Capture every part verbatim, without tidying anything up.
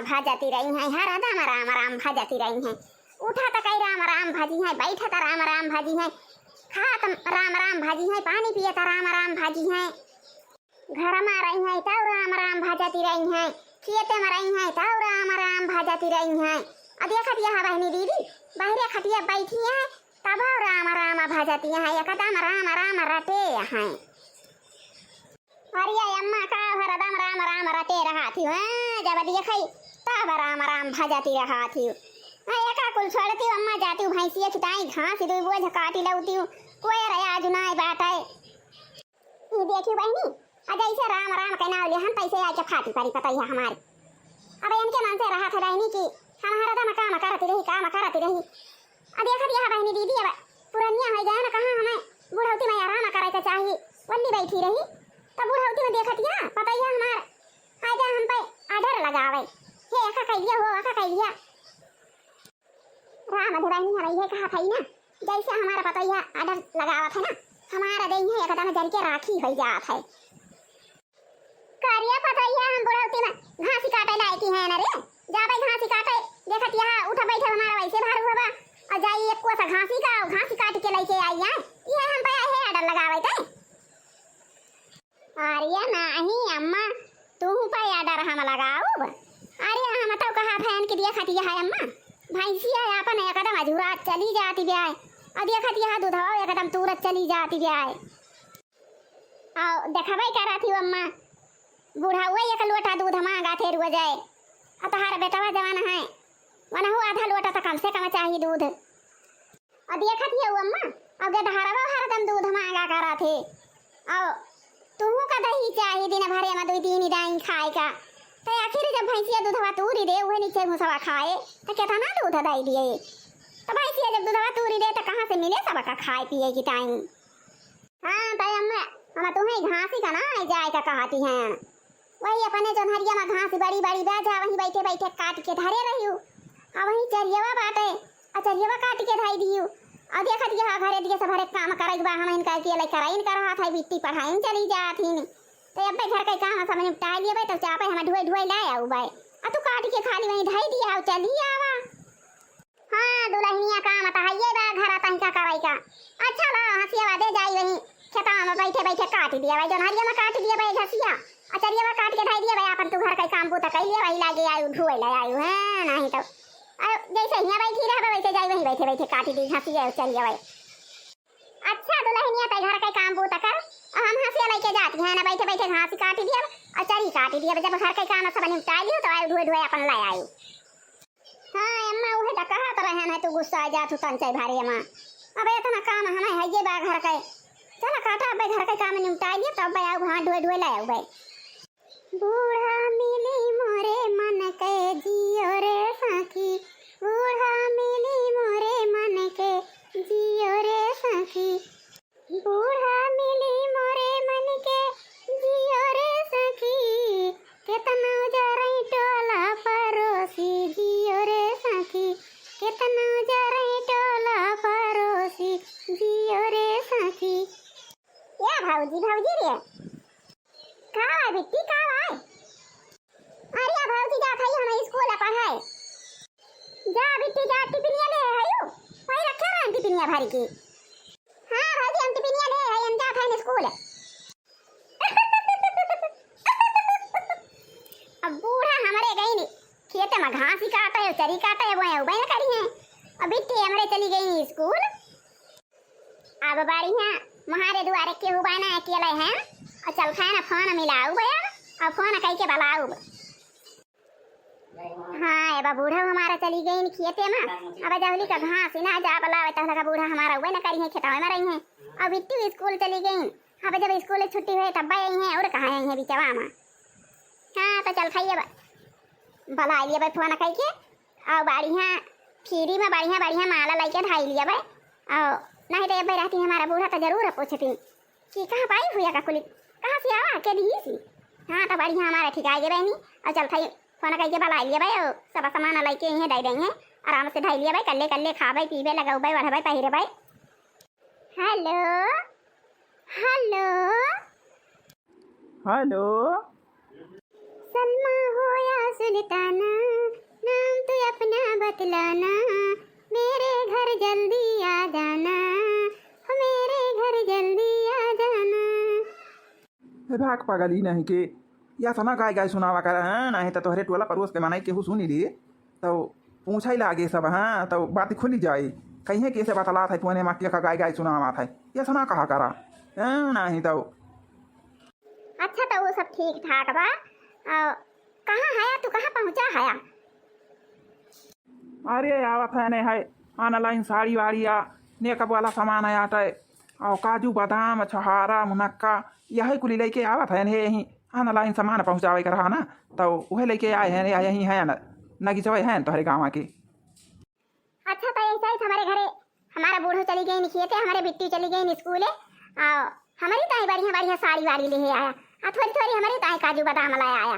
भजति रहिहैं, हरदम राम राम भजति रहिहैं। उठत कइ राम राम भजिहैं, बइठत राम राम भजिहैं, खात राम राम भजिहैं, पानी पियत राम राम भजिहैं। घर मा रहिहैं तउ राम राम भजति रहिहैं, खेते मा रहिहैं तउ राम राम भजति रहिहैं। अ देखत यह बहिनी दीदी, बहिरे खटिया बइठी हैं, तबहु राम राम भजति हैं, एकदम राम राम रटे हैं। अरे अम्मा, का हरदम राम राम रटे रहत हिउ, हैं? जब देखई तब राम राम भजति रहत हिउ। हैं, एका कुल छोड़तिउ अम्मा, जातिउ भैंसिया खिताई घास दुइ बोझ काटि लउतिउ, कोयर आजु नाई बाटै। ई देखिउ बहिनी, अ जइसे राम राम के नाव लेहन तइसे आइके फाटी परी पतैया हमारी। अब इनके मन से रहत है बहिनी कि हम हरदम काम करत रही, काम करत रही। अ देखत यह बहिनी दीदी, अब पुरनिया होइ गया न, कहाँ हमें बुढ़ौती मा आराम करे के चाही। वल्ली बइठी रही, तब बुढ़ौती मा देखत यह पतैया हमार आइके हम पे आर्डर लगावै, हे एका कइ लिया, हो एका कइ लिया। राम अधे बहिनी, हम इहे कहत हई ना, जइसे हमार पतैया आर्डर लगावत है ना, हमार देहिया एकदम जरि के राखी होइ जात है। करिया पतैया, हम बुढ़ौती मा घासी काटै लायकी हैं ना रे, जाबै घासी काटै, देखत यह उठ बइठ हमार वइसे भारू होबा, अ जाई एक कोसा घासी का, घासी काटि के लइके आई आए, इहे हम पे इहे आर्डर लगावै तै। अरे नाहीं अम्मा, तुहू पे आर्डर हम लगाउब। अरे हम तउ कहत हैं कि देखत यह अम्मा, भैंसिया आपन एकदम अझुरात चली जाति बाय, अ देखत यह दुधवा एकदम तूरत चली जाति बाय। अउ देखबै करत हिउ अम्मा, बुढ़उए एक लोटा दूध माँगत है रोजै, अ तोहार बेटवा जवन है, वनहू आधा लोटा त कम से कम चाही दूध। अ देखत हिउ अम्मा, अउ गेदहरवा हरदम दूध माँगा करत है। अउ तुहू का दही चाही दिन भरे मा दुइ तीन दाईं खाए का। त आखिर जब भैंसिया दूधवा तूरी दे, उहे नीचे भूसवा खाए, त केतना दूध दइ दिए? त भैंसिया जब दूधवा तूरी दे, त कहाँ से मिले सबका खाए पिए की ताईं? हाँ, त अम्मा, हम तुहैं घासी का ना जाए का कहती हैं। वही अपने जोन्हरिया मा घास बड़ी बड़ी बा, जा वहीं बइठे बइठे काटि के धरे रहिउ। अ वहीं चरियवा बाटै, अ चरियवा काटि के धइ दिउ। अ देखत यह घरे दिए से भरे काम करइ के बा, हम इनका अकेले करइन करत है, बिट्टी पढ़ाइन चली जात हीं। त अब्बै घर के काम सब निपटाइ लियबै, तब चापै हम ढुए ढुए लाइ आउबै। अ तू काटि के खाली वहीं धइ दिया, अउ चली आवा। हाँ, दुलहिनिया काम त हइये बा, घर तनिका करइ का। अच्छा ला, हँसिया दे जाई वहीं खेतवा मा बइठे बइठे काटि दिया भाई, जोन्हरिया मा काटि दिया भाई घसिया, अ चरिया मा काटि के धइ दिया भाई, आपन तू घर कइ काम बूता कइ लिया भाई, लागे आयु ढुए ले आयु, हैं, नाहीं तउ। अ, जइसे हियाँ बइठी रहबे, वइसे जाई वहीं बइठे बइठे काटि दी घसिया अउ चरिया भाई। अच्छा दुलहिनिया, तै घर कइ काम बूता कर, अ हम हँसिया लइके जाती हैं ना, बइठे बइठे घासी काटि दिया, अ चरी काटि दिया, जब घर कइ काम सब निपटाइ लियो, तउ आयु ढुए ढुए आपन ले आयु। हाँ अम्मा, उहे त कहत रहन है, तू गुस्सा जात हू तन चाहे भारी अम्मा। अब एतना काम हमें हइये बा घर के। चला काटा, अब्बै घर के काम निपटाइ लिया, तब आउब, हाँ, ढुए ढुए ले आउबै। बूढ़ा मिली मोरे मन के जियो रे सखी, बूढ़ा मिली मोरे मन के जियो रे सखी। बूढ़ा मिली मोरे मन के जियो रे सखी, केतनो जरई टोला परोसी जियो रे सखी, केतनो जरई टोला परोसी जियो रे सखी। या भौजी, भौजी रे, का है बिट्टी, का है? अरे भौजी, जात हई हम स्कूल पढ़ाए। जा बिट्टी जा, टिफिनिया ले आयु। वही रखे रहन टिफिनिया भरि के। हाँ भौजी, हम टिफिनिया ले आए, हम जात हई स्कूल। अब बूढ़ा हमरे गइन खेते मा घासी काटे, चरी काटे, वो उबे न करिहैं। अब बिट्टी हमरे चली गइन स्कूल। अब बढ़िया, मोहारे दुआरे केहू बाय ना, अकेले हैं। अउ चल खाए ना, फोन मिलाउब अब, अउ फोन कइके बलाउब। हाँ, एबा बूढ़ा हमारा चली गइन खेते मा। अब जहुली का घास ना जा बलावे, तहला का बूढ़ा हमारा उबे ना करिहैं, खेतवे मा रहिहैं। अब बिट्टी स्कूल चली गइन। अब जब स्कूल छुट्टी होए, तब अइहैं, अउर कहाँ अइहैं बिचवा मा। हाँ, त चल खाइए बा। बलाइ लिया भाई फोन कइके, अउ बढ़िया फ्री मा बढ़िया बढ़िया माला लइके धाइ लिया भाई। अउ नहीं त अब्बै रहती हमारा बूढ़ा त जरूर पूछती कि कहाँ पाई हुआ का कुली, कहाँ से आवा, के दिहिसी। हाँ, त बढ़िया हमारा ठिकाइ गे बहिनी। अउ चल थाई फोन कइके बलाइ लिया भाई, अउ सब सामान लइके इहें दइ देइहैं, आराम से धाइ लिया भाई, कल्ले कल्ले खाबै पीबै लगउबै ओढ़बै पहिरबै। हेलो, हेलो। हेलो। सलमा होया सुल्ताना, लाना, मेरे घर जल्दी आ जाना, मेरे घर जल्दी आ जाना। हे भाग पगली नहीं के, या सना गाय गाय सुनावा कर, हाँ, नहीं तो तोहरे टोला परोस के मनाई केहू सुनी ली, तो पूछा ही लागे सब, हाँ, तो बात खुली जाई। कहीं के से बतलात है, पुअने माँ के का गाय गाय सुनावा था, या सना कहा करा, हाँ, नहीं तो। अच्छा, तो वो सब ठीक ठाक बा। आ, कहाँ हया तू, कहाँ पहुँचा हया? अरे, आवत है ने, है online साड़ी वाड़ी आ, makeup वाला सामान है आटे, और काजू, बादाम, छोहारा, मुनक्का, यही कुली लेके आवत है ने, यही online सामान पहुँचावे के रहा ना, तो वह लेके आए हैं, या यही है ना, नगीचवे हैं तोहरे गाँव के। अच्छा, तो ऐसा ही हमारे घरे हमारा बूढ़ो चली गई खेते, हमारे बिट्टी चली गई स्कूले, और हमारी ताई बढ़िया बढ़िया साड़ी वाड़ी ले आया, और थोड़ी थोड़ी हमारी ताई काजू बादाम लाया आया।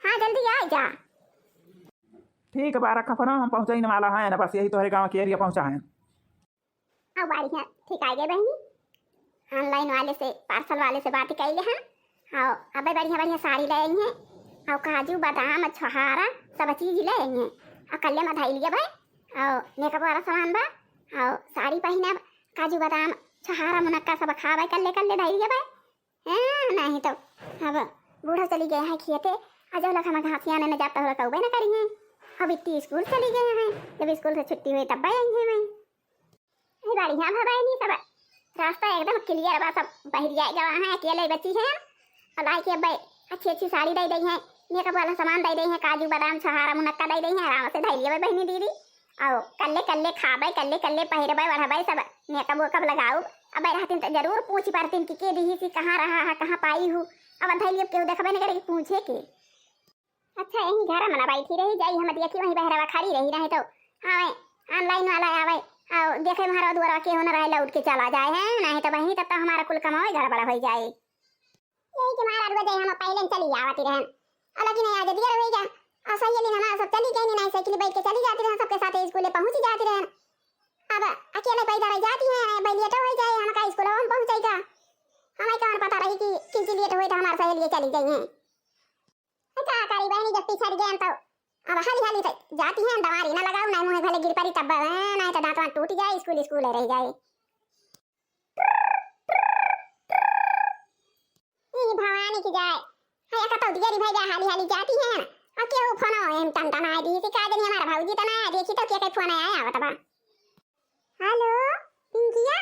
हाँ, जल्दी आ जा। ठीक बा, रखा फोन, हम पहुँचाइन वाला है ना, बस यही तोहरे गाँव के area पहुँचा है। हाँ, बढ़िया, ठीक आ गए बहनी। Online वाले से, parcel वाले से बात कइले हैं। हाँ, अबे बढ़िया बढ़िया साड़ी ले आई हैं, और काजू, बादाम, छोहारा, सब चीज ले आई हैं। और कल्ले में धइलिया भाई, और makeup वाला सामान बा, और साड़ी पहिनब, काजू, बादाम, छोहारा, मुनक्का सब खाबे, कल्ले कल्ले धइलिया भाई। हाँ, नहीं तो अब बूढ़ा चली गया है खेते, आ जो लोग हम घासिया ने जाता हो कौबे न करी हैं। अब इतनी स्कूल चली गए हैं, जब स्कूल से छुट्टी हुई तब आई हैं मैं। अरे बढ़िया भवानी सब, रास्ता एकदम clear बा, सब बहरिया गवा हैं, अकेले बची हैं। और लाई के अब अच्छी अच्छी साड़ी दे दी हैं, makeup वाला सामान दे दी हैं, काजू बादाम छोहारा मुनक्का दे दी हैं, आराम से धैलिए बहनी दीदी। आओ, कल्ले कल्ले खाबे, कल्ले कल्ले पहिरबे, ओढ़बे, सब makeup वेकअप लगाऊ। अब रहतिन त जरूर पूछ परतिन कि के दिही सी, कहाँ रहा है, कहाँ पाई हूँ। अब धैली अब केहू देखबे न करे कि पूछे के। अच्छा, यही घर में ना बैठी रही जाई, हम देखी वहीं बहरवा खड़ी रही, नहीं तो आवे online वाला आवे, आओ देखे हमारा दुआरा केहू न रहे, लौट के चला जाए है, नहीं तो बहनी तब तो हमारा कुल कमावे गड़बड़ हो जाए। यही के मारा रोज हम पहले चली आवती रहन। और लेकिन आज देर हो गया। और सहेली हमारा सब चली गई, नहीं साइकिल बैठ के चली जाती रहन, सबके साथ स्कूले पहुंच जाती रहन। अब अकेले पैदल रह जाती हैं, भाई लेट हो जाए, हम का स्कूल हम पहुंचेगा। हमें कौन पता रही कि किंची लेट हुई तो हमारे सहेली चली गई हैं। का करी बहनी, जब पिछड़ गए तो अब हाली हाली से जाती हैं, दमारी ना लगाओ, नहीं मुँह भले गिर पड़ी तब, नहीं तो दांतवा टूट जाए, स्कूल स्कूल रह जाए। ई भवानी की जाए। है का तो दियरी भैया हाली हाली जाती हैं। आ केहू फोन एम टन टन आए दी, का जनी हमारा भौजी तो ना आए, देखी तो के के फोन आया आवत बा। हेलो, पिंकिया।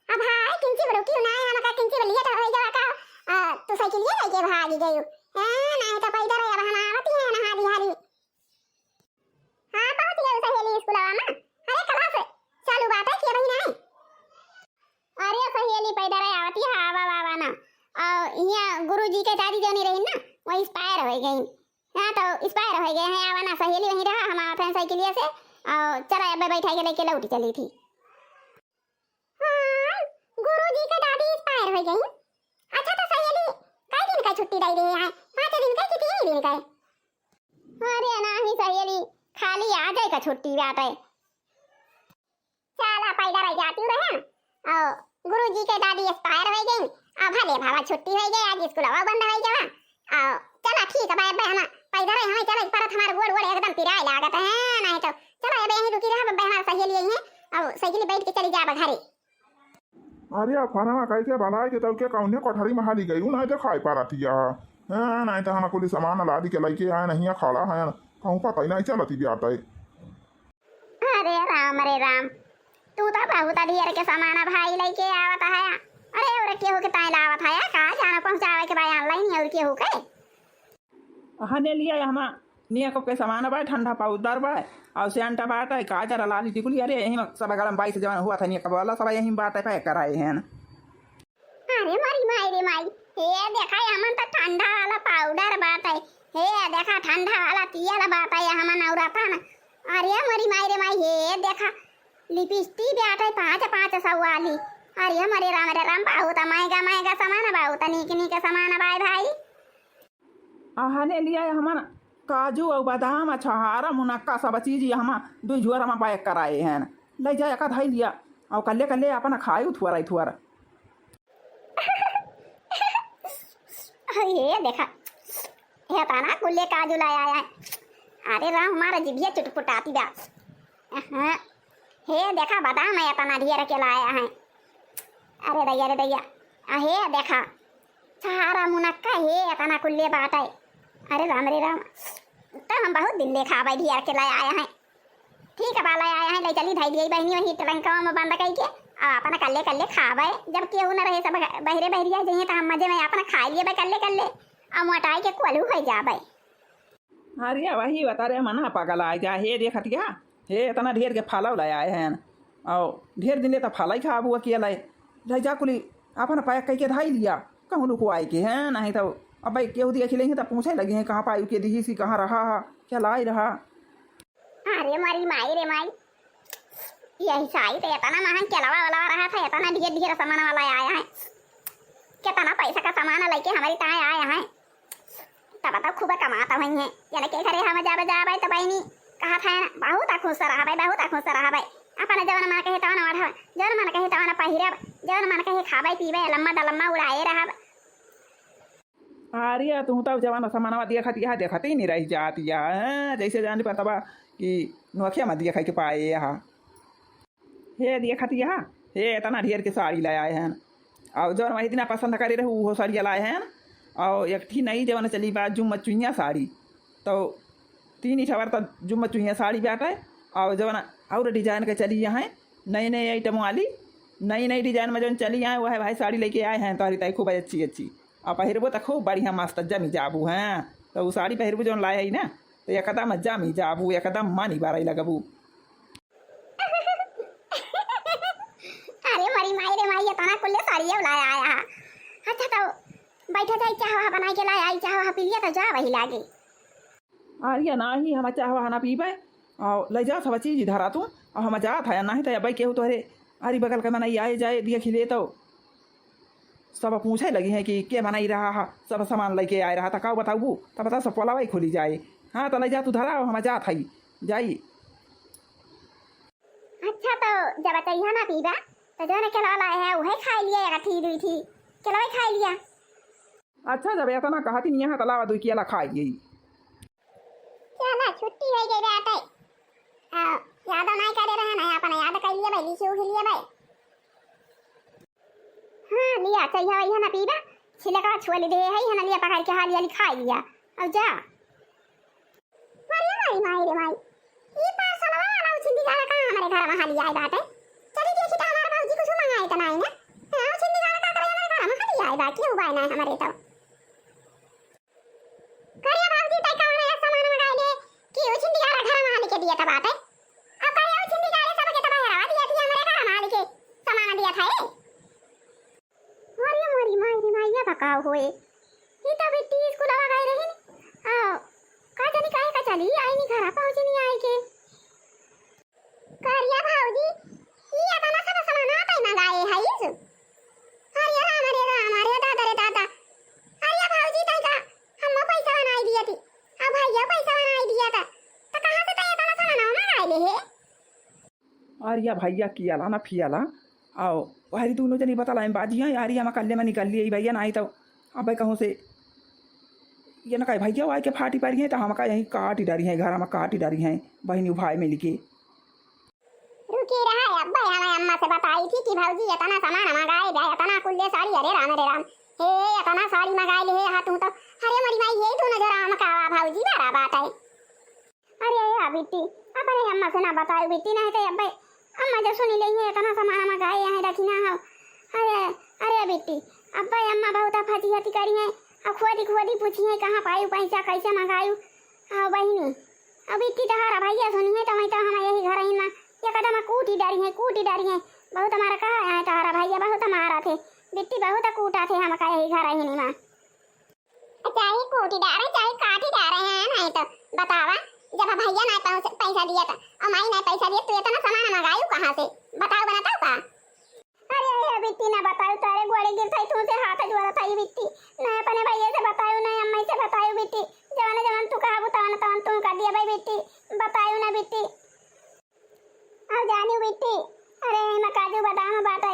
अब हाय किंची बड़ो क्यों ना आए, हमका किंची बलिया तो हो जावा का। आ, तू साइकिलिया लेके भागी गई। ए, नहीं तो पैदल अब हम आवती हैं ना हाली हाली। हाँ, पहुँच गए सहेली स्कूलवा में। अरे, class चालू बात है कि अभी नहीं? अरे, सहेली पैदल आवती है, आवा, आवा ना। और यहाँ गुरुजी के दादी जोनी रही ना, वो expire हो गई। हाँ, तो expire हो गए हैं, आवा ना सहेली, वहीं रहा, हम आवत हैं साइकिलिया से। और चला, अब बैठा के लेके लौटी चली थी। हाँ, गुरुजी के दादी expire हो गई। अच्छा, तो सहेली, कई दिन का छुट्टी दे रही है? पाँच दिन का कि तीन दिन का? अरे नाही सहेली, खाली आजे का छुट्टी बाटे। चला पैदल रह जाती रहन। और गुरुजी के दादी expire हो गई, अब भले भावा छुट्टी हो गई, आज स्कूलवा बंद हो गवा। और चला ठीक है, अब हम पैदल रहे हमें चले परत, हमारे गोड़ वोड़ एकदम पिराए लागत है, नहीं तो चला अब यहीं रुकी रहा, अब हमारे सहेली आई है, और सहेली बैठ के चली जाब घरे। अरे, अब फोनवा कैसे भलाई के तब के कौने कोठरी में हाली गई, उ नहीं देखाई पारत हिया। हाँ, नहीं तो हम कुल सामान लादी के लेके आए, नहीं खड़ा है, कहूँ पता ही नहीं चलत ही बाटे। अरे राम रे राम, तू तो बहुत अधेर के सामान भाई लेके आवत है। अरे, और केहू के ताई लावत है, का जाना पहुँचावे के भाई online, और केहू के। हने लिया हमा निया कप के सामान बा, ठंडा पाउडर बा, और सेंट बाटे, काजर, लाली टिकुली, अरे यही में सब गरम बाईस जवन हुआ था निया कप वाला, सब यही में बाटे, पैक कराए हैं। अरे मरी माई रे माई, हे देखा, हमन त ठंडा वाला पाउडर बाटे, हे देखा, ठंडा वाला तियल बाटे, हमन औरतन। अरे मरी माई रे माई, हे देखा, लिपस्टिक बाटे पाँच पाँच सौ वाली। अरे मरे राम रे राम, बहुत महंगा महंगा सामान बा, बहुत नीक नीक सामान बा भाई। अहने लिया हमन काजू और बादाम, छोहारा, मुनक्का, सब चीज हम दुई झोरा में पैक कराए हैं। ले जाए का धई लिया और कल्ले कल्ले अपना खाए थोड़ा थोड़ा। ये देखा, ये ताना कुल्ले काजू लाया है। अरे राम, हमारा जिभिया चुटपुटाती बा। अहाँ, हे देखा, बादाम है, एतना ढेर के लाया है। अरे दैया रे दैया, आ हे देखा, छहारा मुनक्का, हे एतना कुल्ले बाटे। अरे राम रे राम, तो हम बहुत दिन ले खाबै ढेर के लाया है। ठीक है, बाला आया है, ले चली, धई दिए बहिनी वही ट्रंकवा में बंद कई के, आ अपन कल्ले कल्ले खाबै। जब केहू न रहे, सब बहिरे बहरिया जइहे, तो हम मजे में अपन खाई लेबै कल्ले कल्ले, आ मोटाई के कोल्हू हो जाबै। अरे वही बता रे, मना पागल आ जा। हे देखतिया, हे एतना ढेर के फलौ ले आए हैं, और ढेर दिन ले तो फलै खाबू अकेले। ले जा कुली अपन पैक कई के धई लिया, कहूँ लुकवाई के हैं, नहीं तो अब भाई केहू देखी लेंगे तो पूछे लगी हैं, कहाँ पाई के दिही सी, कहाँ रहा, क्या लाई रहा। अरे मरी माई रे माई, यही साई तो एतना महंग केलवा वाला रहा था, एतना ढेर ढेर सामान वाला आया है, कितना पैसा का सामान लेके हमारी ताए आया है। तब तो खूब कमाता हुई है, ये लड़के घरे हम जाबे जाबे तो बहनी कहा था, बहुत खुश रहबे, बहुत खुश रहबे, अपन जवन मन कहे तवन ओढ़ब, जवन मन कहे तवन पहिरब, जवन मन कहे खाबे पीबे, लम्मा दलम्मा उड़ाए रहब। अरे, तू तो जवान सामानवा देखत यहाँ देखत ही नहीं रह जात या, हैं? जैसे जान पतवा कि नोखे मत देखा के पाए यहाँ। हे देखत यहाँ, हे एतना ढेर के साड़ी ले आए हैं। और जौन वही दिना पसंद करे रहे, उहो साड़ी लाए हैं। और एक ठी नई जवन चली बा, जुम्मा चुइया साड़ी। तो तीन ही ठवर तो जुम्मा चुइया साड़ी बाटे। और जवन और डिजाइन के चली यहाँ, नई नई आइटम वाली, नई नई डिजाइन में जौन चली आए, वह भाई साड़ी लेके आए हैं, तोहरी ताई खूब अच्छी अच्छी। आ पहिरबो त खूब बढ़िया मस्त जमी जाबू हैं। तो उ साड़ी पहिरबू जौन लाए है ना, तो एकदम जमी जाबू, एकदम मानी बारई लगबू। अरे मरी माई रे माई, एतना कुल्ले साड़िया लाया आया है। अच्छा तो बैठा जाई, चाह वाह बनाई के लाया आई, चाह वाह पी लिया तो जा वही लागे। अरे नाही, हम चाह वाह ना पीबे। और ले जा सब चीज धरा तू, और हम जात है, नहीं तो अबे केहू तोहरे आरी बगल के मनई आए जाए देख ले तो सब पूछे लगी हैं कि के मनई रहा हा, सब सामान लेके आए रहा, त का बताऊ, त बता सब पोलावा ही खोली जाए। हाँ, त ले जा तू धरा, हम जात हई, जाई। अच्छा, तो जब चइहा ना पीबा, तो जौन केलवा लाए है, उहे खाई लिया, एक ठी, दुई ठी, केलवा ही खाई लिया। अच्छा, जब एतना कहती नहीं है, त लावा दुई केला खाई लिया। चला, छुट्टी हो गई बाटे। आ, याद नहीं करे रहे ना, अपन याद कर लिए भाई, लिखी उखी लिए भाई। हाँ, लिया, चइहा वइहा ना पीबा, छिलका छोल दे है, है ना, लिया पकड़ के हाली हाली खाई लिया, और जा। अरे माई, माई रे माई, ई पार्सलवा वाला उछिंदी गाड़ा कहाँ हमारे घर में हाली आए बाटे? चली देखी तो हमारे बाबूजी कुछ मंगाए तो नहीं ना? हाँ, उछिंदी गाड़ा का करे हमारे घर में हाली आए बा, क्यों बाय ना हमारे तो? करिया बाबूजी, तै कवन नया सामान मंगाइले कि उछिंदी गाड़ा घर में हाली के दिया था बाटे? अब करिया उछिंदी गाड़े सब के तबाह हरावा दिया थी, हमरे घर में हाली के सामान दिया था, ए? अरे मोरी माई रे माई, ये बताओ होए। ई तो बिट्टी स्कूलवा गई रही। आ, का जानी काहे का चली, आई नहीं घर पहुँची नहीं आई के। करिया भौजी, ई एतना सब सामान तै मंगाए है इस? अरे राम, अरे राम, अरे दादा, रे दादा। अरे भौजी, तै का हमो पैसा बनाई दिया थी, अब भैया पैसा बनाई दिया था, तो कहाँ से तै एतना सामान मंगाए ले है? अरे भैया कियाला ना फियाला, आओ, अरे दोनों जनी बतलाए बाजी हैं, अरे हम कल्ले में निकल लिए भैया, नहीं तो अब कहूँ से ये ना कहे भैया आए के फाटी पड़ी है, तो हमका यहीं काट डरी है, घर में काट डरी है, बहनी भाई मिल के। रुकी रहा, अब्बे हमें अम्मा से बताई थी कि भौजी एतना सामान मंगाए बा, एतना कुल्ले साड़ी, अरे राम रे राम, हे एतना साड़ी मंगाए ले, हाँ तू तो, अरे मोरी माई, ये दोनों जो राम का भौजी बड़ा बात है। अरे या बिट्टी, अपने अम्मा से ना बतायो बिट्टी, नहीं तो अब्बे अम्मा जो सुनी लेइहैं, एतना सामान मंगाए हैं, रखी ना हो। अरे, अरे बिट्टी, अब्बे अम्मा बहुत फजीहती करी हैं, अब खोदी खोदी पूछी हैं, कहाँ पायु पैसा, कैसे मंगायु? हाँ बहिनी, अब बिट्टी तोहारा भैया सुनी है, तो वहीं तो हम यही घर ही में एकदम कूटी डरी हैं, कूटी डरी हैं। बहुत हमारा कहा है तोहारा भैया, बहुत हमारा थे, बिट्टी बहुत कूटा थे हमका यही घर ही में। चाहे कूटी डारे, चाहे काटी डारे हैं, नहीं तो बतावा, जब भैया नहीं पहुँच, पैसा दिया था, और माई नहीं पैसा दिया, तू एतना सामान मंगायु कहाँ से? बताओ, बनाताऊ का? अरे, अरे, बिट्टी ना बतायु, तारे गोड़े गिर थाई, तू से हाथ जोड़ा थाई बिट्टी, नहीं अपने भैया से बतायु, नहीं अम्मा से बतायु बिट्टी, जवन जवन तू कहबू तवन तवन तू कर दिया भाई बिट्टी, बतायु ना बिट्टी। अब जानी बिट्टी, अरे एमा काजू बादाम बाटे,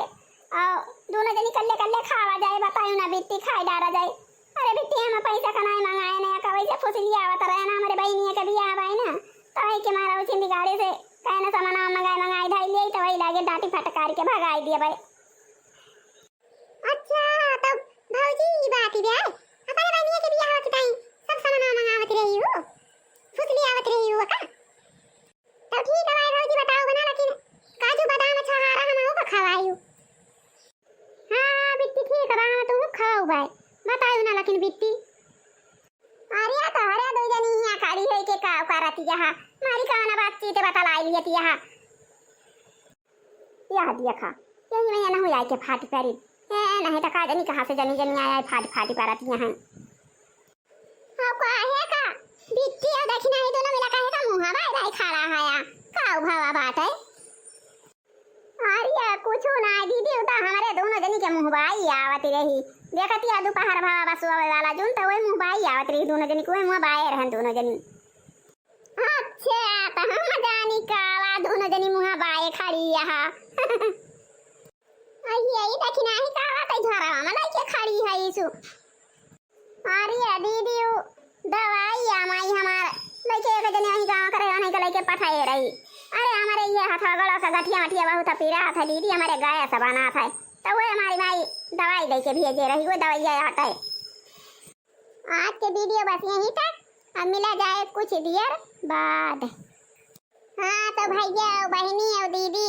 और दोनों जनी कल्ले कल्ले खावा जाए, बतायो ना बिट्टी, खाई डारा जाए। अरे बिट्टी, हम पैसा कनाए मंगाए ना, कवई से फुसली आवत रहे ना, हमरे बहिनिया के बियाह बाई ना, तो वही के मारा उछिंदी गाड़े से कहे ना सामान मंगाए मंगाए धई लिया, तो वही लागे डांटी फटकारी के भगाई दिया भाई। अच्छा, तब भौजी ई बात बे, अपने बहनिया के बियाह के टाइम सब सामान मंगावत रही हो, फुसली आवत रही हो का? तब ठीक है भाई भौजी, बताओ बना, लेकिन काजू बादाम छोहारा हम ओका खवायू। हाँ बिट्टी ठीक है, हम तू खवाऊ भाई, बताओ ना लेकिन बिट्टी। अरे तो हरे दो जनी यहाँ खड़ी है के का करती यहाँ, मारी कौन बातचीत बतलाई लियत यहाँ। यह देखा, यही में ना हो आए के फाटी परी। ए, नहीं तो का जनी कहाँ से जनी जनी आया है फाटी फाटी परत यहाँ। अब काहे का बिट्टी और दखिना ही दोनों मिला काहे का मुँह बाय बाय खड़ा है या? का उभावा बात है? अरे कुछ ना दीदी, उ तो हमारे दोनों जनी के मुँह बाई आवत रही। देखती है दोपहर भावा बस आवे वाला जून तो वही मुँह बाई आवत रही दोनों जनी को, वही मुँह बाए रहन दोनों जनी। अच्छा, तो हम जानी कावा दोनों जनी मुँह बाए खड़ी यहाँ। अइये, ई देखी नाही कावा तई झरवा में लइके खड़ी है ईसु। अरे दीदी, उ दवाई आ माई हमार लइके एक जनी वही गाँव करे, वहीं के लइके पठाए रही। अरे हमारे ये हथवा गोड़वा का गठिया मठिया बहुत पीरा था दीदी, हमारे गैस बनात है। तो वो हमारी माई दवाई लइके भेजे रही, वो दवाई आटे। आज के वीडियो बस यहीं तक, अब मिला जाए कुछ देर बाद। हाँ तो भैया और बहनी और दीदी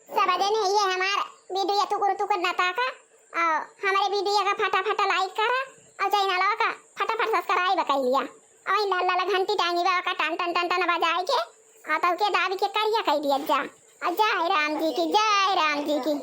सब जने ये हमार वीडियो टुकुर टुकुर न ताका और हमारे वीडियो का फटाफट लाइक करा और चैनल का फटाफट सब्सक्राइब कर लिया और लाल लाल घंटी टांगी बा का टन टन टन टन बजाए के और तो के दाबी के करिया कह दिया जा। और जय राम जी की, जय राम जी की।